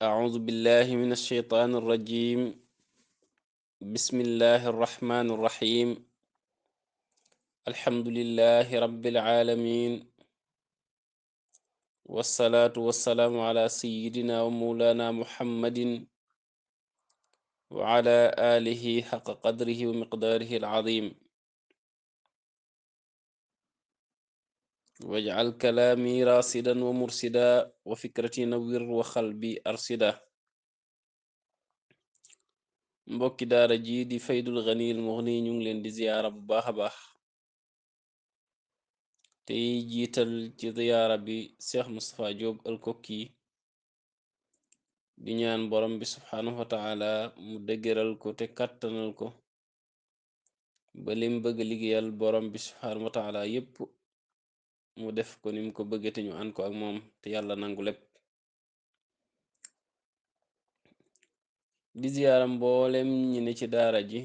أعوذ بالله من الشيطان الرجيم. بسم الله الرحمن الرحيم. الحمد لله رب العالمين، والصلاة والسلام على سيدنا ومولانا محمد وعلى آله حق قدره ومقداره العظيم. واجعل كلامي راسدا ومرسدا وفكرتي نوير وقلبي أرسدا. mbokki daara ji di faydul ganiyil mughni ñu ngi leen di ziyaara bu baax a baax tey jiital ci ziyaara bi Cheikh Moustapha Diop al-Kokki di ñaan borom bi subhaanahu wa taala mu dëgëral ko te kàttanal ko ba lim bëgg liggéeyal borom bi subhaanahu wa taala yépp mu def ko nim ko bëgge te ñu ànd ko ak moom te yàlla nangu lépp. di ziyaara mboolem ñi ne ci daara ji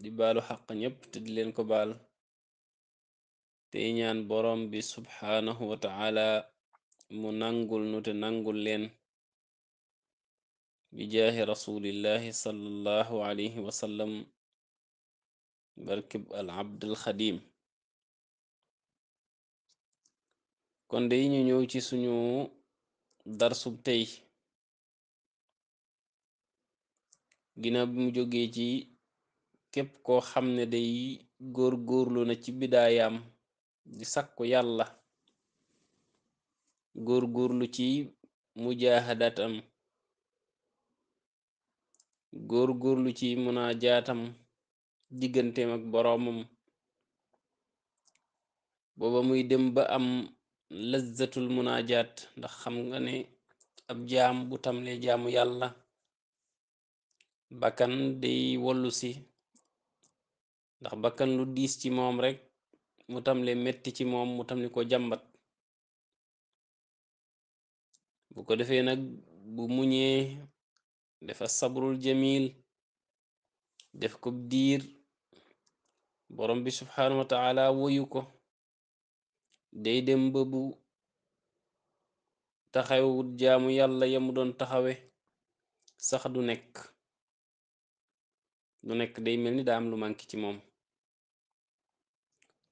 di baalu xaq ñépp te di leen ko baal tey ñaan borom bi subhaanahu wa taala mu nangul nu te nangul leen bi jaahi rasulillahi sallallahu alayhi wa sallam barkib al abdul xadim. kon de ñu ñëw ci suñu darsub tey ginnaaw bi mu jógee ci képp koo xam ne day góor-góorlu na ci bidaayaam di sakku yàlla, góor-góorlu ci mujaahadatam, góor-góorlu ci munajaatam digganteem ak boroomam booba muy dem ba am lazzatul munajaat. ndax xam nga ne ab jaam bu tamle jaamu yàlla bakkan day wollu si, ndax bakkan lu diis ci moom rek mu tamle metti ci moom mu tamli ko jàmbat. bu ko defee nag bu muñee dafa sabrul jamil def ko diir borom bi subhaanahu wa taala woyu ko day dem ba bu taxawut jaamu yàlla yamu doon taxawe sax du nekk day mel ni daa am lu manki ci moom.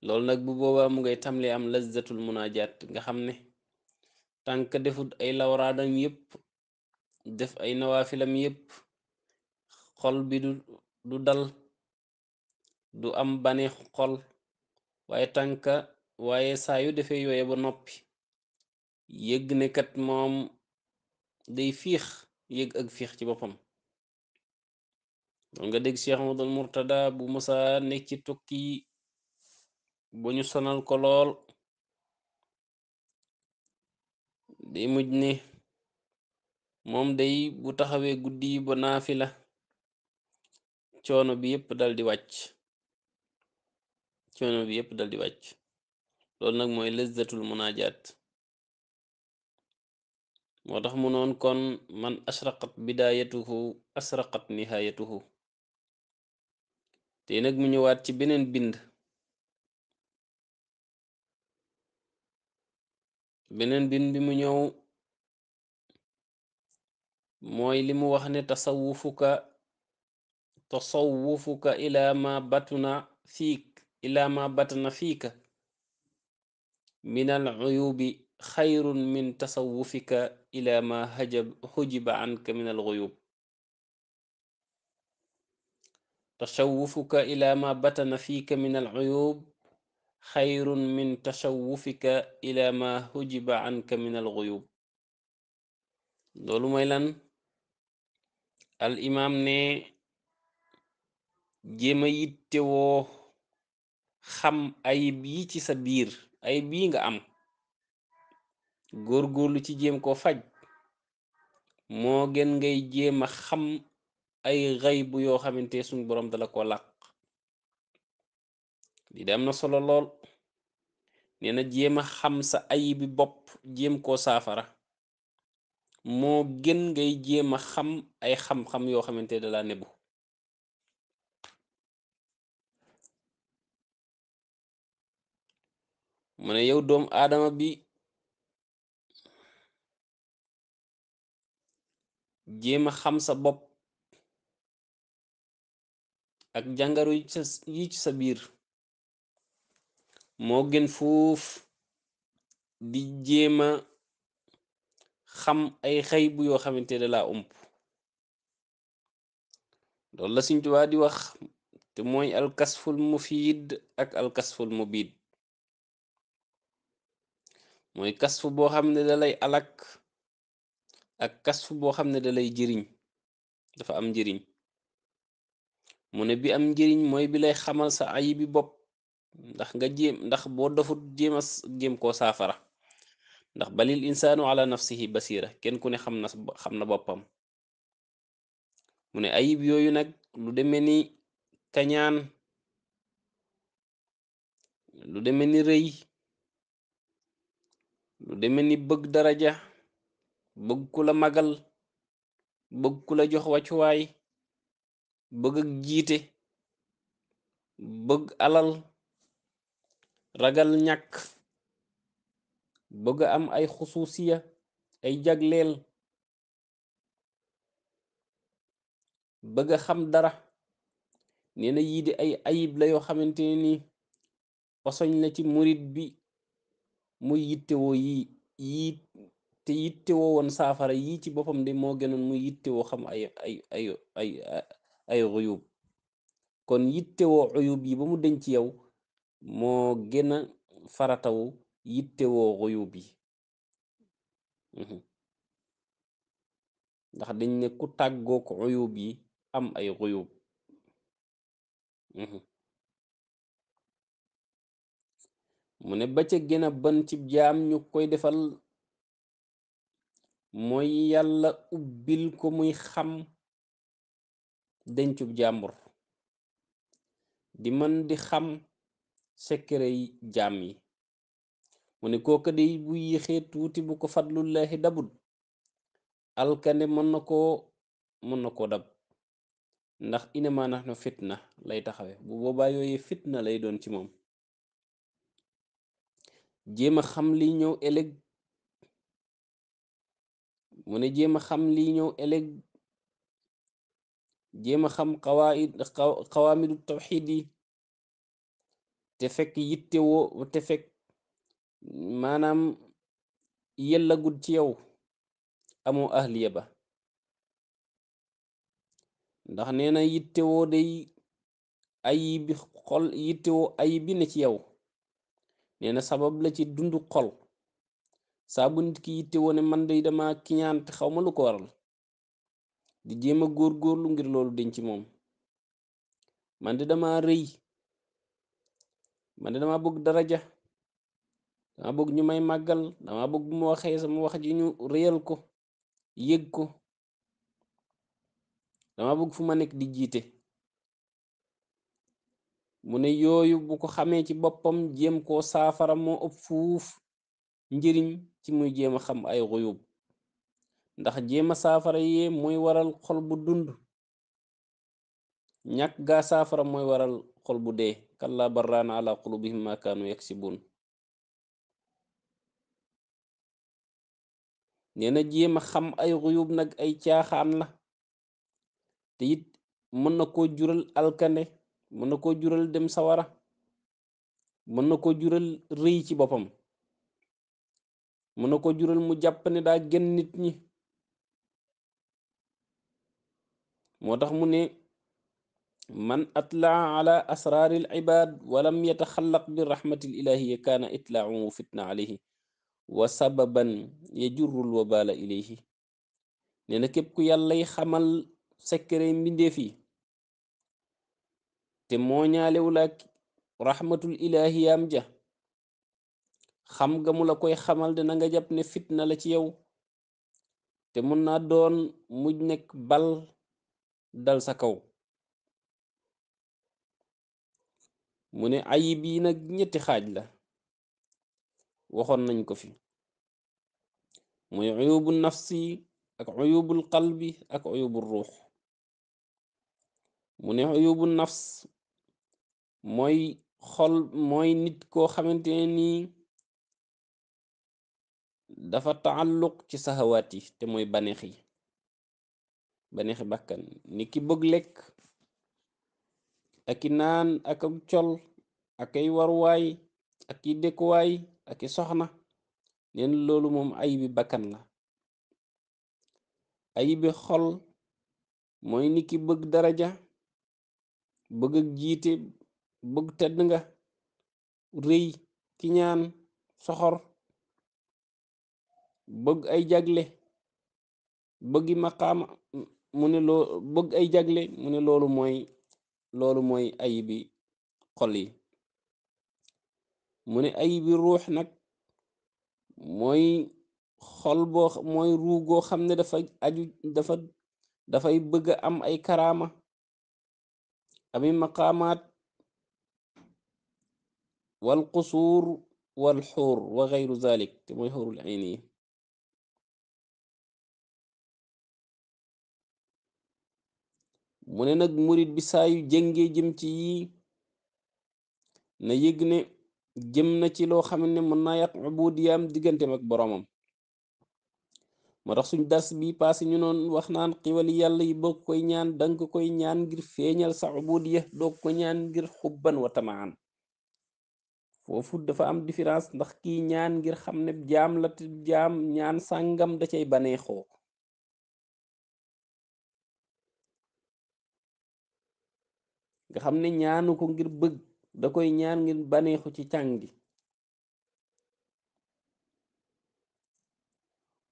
loolu nag bu boobaa mu ngay tamle am lazzatul munajaat nga xam ne tànk defut ay lawraadam yépp def ay nawaafilam yépp xol bi du dal, du am baneexu xol. waaye saa yu defee yooye ba noppi yëgg ne kat moom day fiix, yëg ak fiix ci boppam. doon nga dégg Cheikh Ahmadul Murtada bu mësa nekk ci tukki ba ñu sonal ko lool day mujj ne moom day bu taxawee guddi ba naafila coono bi yépp dal di wàcc. loolu nag mooy lazzatul munajaat. moo tax mu noon kon man ashraqat bidayatuhu asraqat nihayatuhu. te nag mu ñëwaat ci beneen bind bi mu ñëw mooy li mu wax ne tasawufuka ila ma batna fiika min al uyubi xayrun min tasawufika ila ma xujiba anka min al uyub. tashawufuka ila ma batana fiika min al uyub xayrun min tashawufika ila ma xujiba anka min al uyub. loolu mooy lan? al imam ne jéema yittewoo xam ayib yi ci sa biir, ayib yi nga am, góor-góorlu ci jéem koo faj moo gën ngay jéema xam ay xaybu yoo xamante suñ boroom dala ko làq. li da am na solo lool. nee na jéema xam sa ayibi bopp jéem koo saafara moo gën ngay jéema xam ay xam-xam yoo xamante dala nebu. mu ne yow doomu aadama bi jéem a xam sa bopp ak jàngaro yi ci sa biir moo gën fuuf di jéem a xam ay xëy bu yoo xamante ne laa ump. loolu la Sëñ Tuubaa di wax te mooy alkasful mufiid ak alkasful mubiid. mooy kasfu boo xam ne da lay alak ak kasfu boo xam ne da lay jëriñ, dafa am njëriñ. mu ne bi am njëriñ mooy bi lay xamal sa ayibi bopp ndax boo dofut jéem koo saafara. ndax balil insaanu ala nafsihi basira, kenn ku ne xam na boppam. mu ne ayib yooyu nag lu deme ni kañaan, lu deme ni rëy, lu deme ni bëgg daraja, bëgg ku la magal, bëgg ku la jox wàccuwaay, bëgg ak jiite, bëgg alal, ragal ñàkk, bëgg am ay xusuusiya, ay jagleel, bëgg a xam dara. nee na yii di ay ayib la yoo xamante ni posoñ la ci murit bi muy yittewoo yii te yittewoo woon saafara yii ci boppam de moo gënoon muy yittewoo xam ay xuyub. kon yittewoo xuyub yi ba mu denc ci yow moo gën a faratawu yittewoo xuyub yi. ndax dañ ne ku tàggook xuyub yi am ay xuyub. mu ne ba ca gën a ban ci jaam ñu koy defal mooy yàlla ubbil ko muy xam dencub jàmbur, di mën di xam secret yi jaam yi. mu ne kooka day bu yéexee tuuti bu ko fadlullahi dabut alkande mën na koo dab. ndax inama nahnu fitna lay taxawe, bu boobaa yooyu fitna lay doon ci moom. jéem a xam liy ñëw ëllëg, mu ne jéem a xam liy ñëw ëllëg, jéem a xam xawaamidu tawxiid yi te fekk yittewoo te fekk maanaam yellagul ci yow, amoo ahliya ba. ndax nee na yittewoo day ayibi xol, yittewoo ayibi ne ci yow nee na sabab la ci dundu xol. saa bu nit ki yittewoo ne man day dama kiñaan te xaw ma lu ko waral, di jéem a góorgóorlu ngir loolu deñ ci moom. man de dama rëy, man de dama bëgg daraja, dama bëgg ñu may màggal, dama bëgg bu ma waxee sama wax ji ñu réyal ko, yëg ko, dama bëgg fu ma nekk di jiite. mu ne yooyu bu ko xamee ci boppam jéem koo saafara moo ëpp fuuf njëriñ ci muy jéem a xam ay xuyub. ndax jéem a saafara yee mooy waral xol bu dund, ñàkk gaa saafara mooy waral xol bu dee. kalla barraana ala qulubihim ma kaanu yaksibun. nee na jéem a xam ay xuyub nag ay caaxaan la, te it mën na koo jural alkande, mën na koo jural dem sawara, mën na koo jural rëy ci boppam, mën na koo jural mu jàpp ne daa gën nit ñi. moo tax mu ne man atlaa ala asraari al ibad walam yataxallaq bi rahmati l ilahiya kaana itlaahu fitna alayhi wa sababan yajurul wabala ilayhi. nee na képp ku yàllay xamal secret mbindeef yi te mooñaalewul ak rahmatul ilahiyam ja, xam nga mu la koy xamal de na nga jàpp ne fitna la ci yow, te mun naa doon muj nekk bal dal sa kaw. mu ne ayib yi nag ñetti xaaj la, waxoon nañ ko fi. mooy uyubu nafsi ak uyubul qalbi ak uyubul ruux. mu ne uyubu nafs mooy mooy nit koo xamante ne nii dafa taalluq ci saxawaat yi te mooy baneex yi. baneexi bakkan ni ki bëgg lekk ak i naan ak ak col ak ay waruwaay ak i dëkkuwaay ak i soxna neen loolu moom ayibi bakkan la. ayibi xol mooy ni ki bëgg daraja, bëgg ak jiite, bëgg tedd nga, rëy, ki ñaan, soxor, bëgg ay jagle, bëggi maqaama mu ne loo bëgg ay jagle mu ne loolu mooy ayibi xol yi. mu ne ayibi ruux nag mooy xol mooy ruugoo xam ne dafa aju dafay bëgg a am ay karaama, ami maqaamaat, wal qusuur wal xuur wa xayru zalik te mooy xuurul ayni yi. mu ne nag murit bi saa yu jëngee jëm ci yii na yëg ne jëm na ci loo xam ne mën naa yàq ubudiyaam digganteem ak boromam. moo tax suñ dars bi paase ñu noon wax naan xiwali yàlla yi boo koy ñaan danga koy ñaan ngir feeñal sa ubudiya doo ko ñaan ngir xubban wa tamaan. foofu dafa am différence ndax kii ñaan ngir xam ne jaam la te jaam ñaan sàngam da cay baneexoo. nga xam ne ñaanu ko ngir bëgg da koy ñaan ngir baneexu ci càng gi.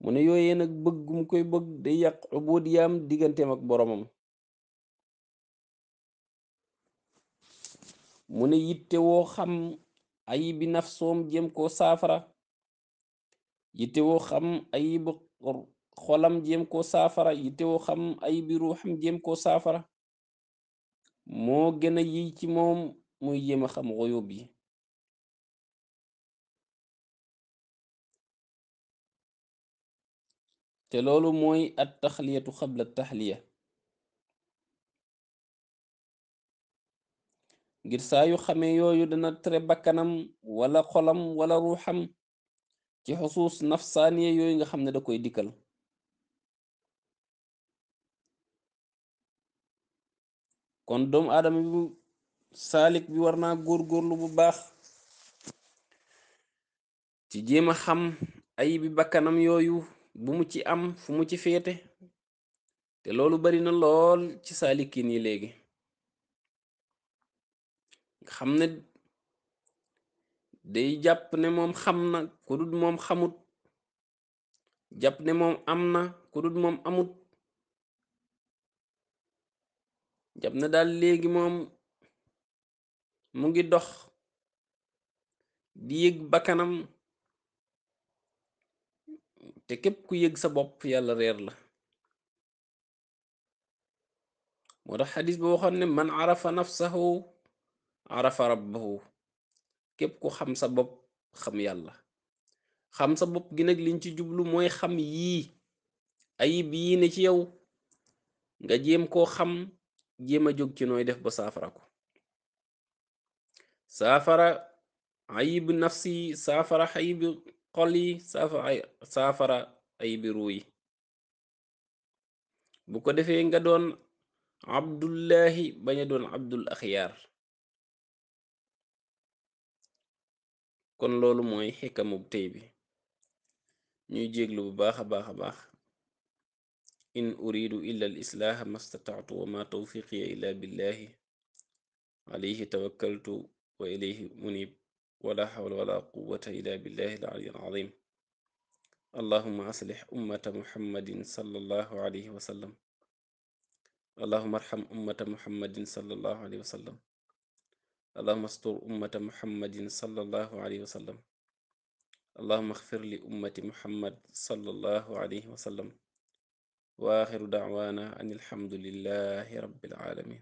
mu ne yooyee nag bëgg mu koy bëgg day yàq ubudiyaam digganteem ak boromam. mu ne yitte woo xam ayibi nafsoom jéem koo saafara, yitte woo xam ayibi xolam jéem koo saafara, yitte woo xam ayibi ruuxam jéem koo saafara moo gën a yiy ci moom muy jéem a xam xuyub yi. te loolu mooy at taxliyatu xabla taxliya. ngir saa yu xamee yooyu dana tere bakkanam wala xolam wala ruuxam ci xusuus nafsaaniya yooyu nga xam ne da koy dikkal. kon doomu aadama bi saalik bi war naa góorgóorlu bu baax ci jéem a xam ayibi bakkanam yooyu bu mu ci am fu mu ci féete. te loolu bari na lool ci saalikin yi léegi nga xam ne day jàpp ne moom xam na ku dul moom xamut, jàpp ne moom am na ku dul moom amut, jàpp na daal léegi moom mu ngi dox di yëg bakkanam te képp ku yëg sa bopp yàlla reer la. moo tax xadis ba waxoon ne man arafa nafsahu arafa rabbahu. képp ku xam sa bopp xam yàlla. xam sa bopp gi nag liñ ci jublu mooy xam yii ayib yii ne ci yow nga jéem koo xam, jéem a jóg ci nooy def ba saafara ko. saafara ayib nafsi, saafara ayibi xol yi, saafara ayibi ruu yi. bu ko defee nga doon abdullahi bañ a doon abdul axyaar. kon loolu mooy xikamub tey bi. ñuy jéglu bu baax a baax a baax. in uridu illa al islaaha mastataatu wa ma tawfiqiya illa billahi alayhi tawakkaltu wa ilayhi munib wala hawla wala quwwata illa billahi al ali al azim. allahuma aslih ummata muhammadin sallallahu alayhi wa sallam. allahuma arham ummata muhammadin sallallahu alayhi wa sallam. allahuma astur ummata muhammadin sallallahu alayhi wa sallam. allahuma axfir li ummati muhammad sallallahu alayhi wa sallam. wa axiru daawaana an alhamdulillahi rabbil alamin.